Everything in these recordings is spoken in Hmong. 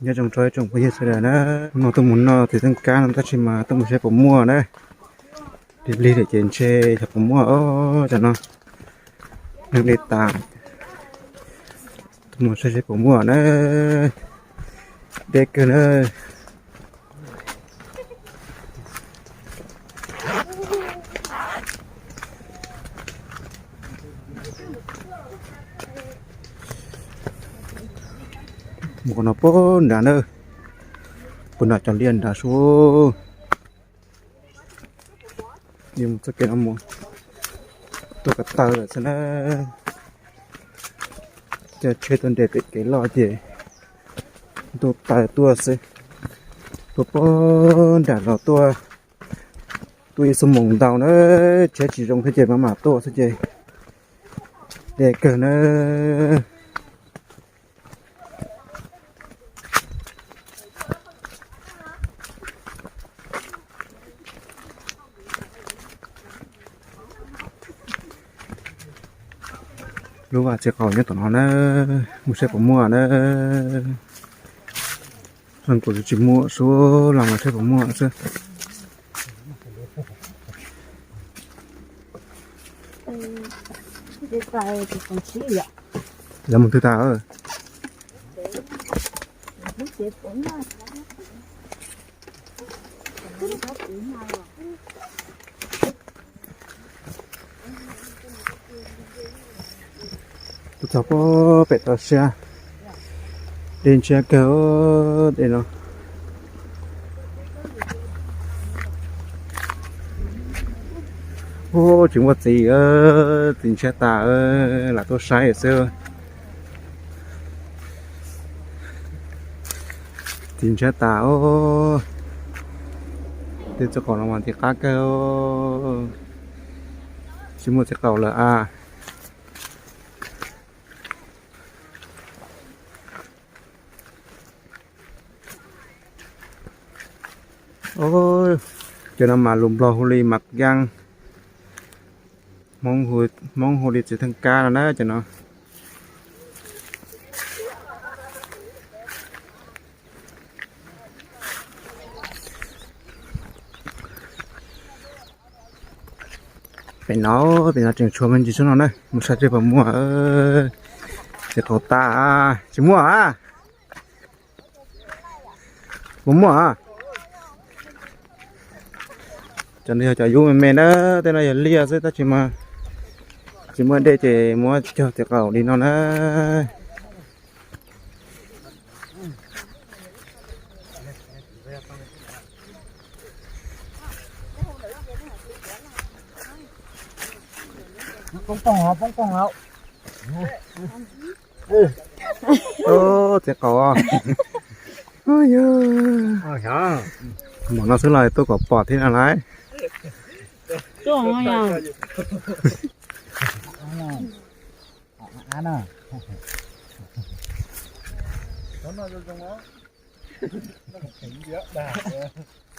Nyob zoo rau ib tsoom phooj ywg sawv daws na, hnub no tuaj mus noj txiv theej kab no tab sis mas tuaj mus saib puas muaj na. Lig lig lawm ces ntshe xyov puas muaj os. Cov no neeg deb tas, tuaj mus saib seb puas muaj na. Deb kawg na. Mus qhov no puag nrad na, puag nram cov liaj nrad sub. Yus mus txoj kev no mus, tuaj ko taw lawm xwb na. Coj tsheb tuaj nres pem kev loj ces ntuj taw tuaj xwb. Tuaj puag nram los tuaj, tuaj ib xuab moos ntau na, tsheb tsis zoo thiab ces maj mam tuaj xwb ces deb kawg na. Lub vaj txiv qaub nyob tom no na, mus saib puas muaj na. Leej kuv tsis muaj sub, los mus saib puas muaj xwb. Lawv mus twg tas? Tuaj txog puag pem toj siab, dej ntshiab kawg, dej no. Ub, tsis muaj txiv, txiv ntshiab tas, lam tuaj saib xwb. Txiv ntshiab tas os. Tej txiv qaub no mas txiv qab kawg, tsis muaj txiv qaub lawm a. Cov no mas lus Nplog hu li mas yaj, Hmoob hu li txiv theej kab no na cov no. Pem no, pem no tseem tshuav me ntsis xwb no na, mus saib seb puas muaj. Txiv qaub tas, tsis muaj a. Puas muaj a? Cov no yog cov yub me me na, tej no yog liaj xwb tab sis mas tsis muaj dej ces muab cog txiv qaub li no na. Txiv qaub, mom no xwb los tuaj kom pom thiab no lauj.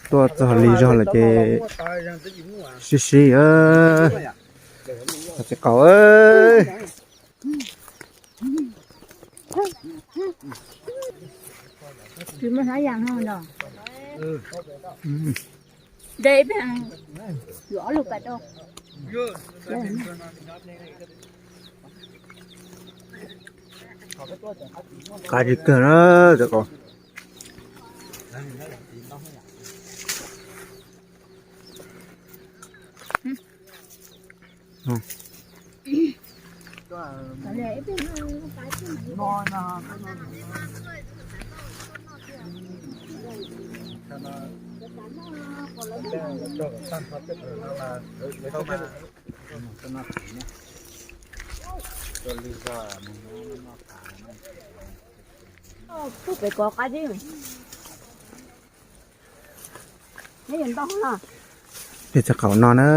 Tuaj txog lig zog lawm ces sib sib, txiv qaub. Qab tsis kawg na, txiv qaub. Pem ko qab tib. Tej txiv qaub no na,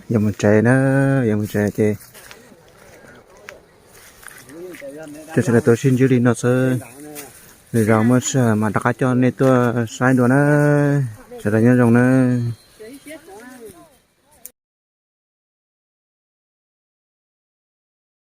yuav mus tsev na, yuav mus tsev ces coj sawv daws tuaj sib ntsib li no xwb. Lwm zaus muaj sij hawm mam rov qab coj nej tuaj saib dua na. Sawv daws nyob zoo na.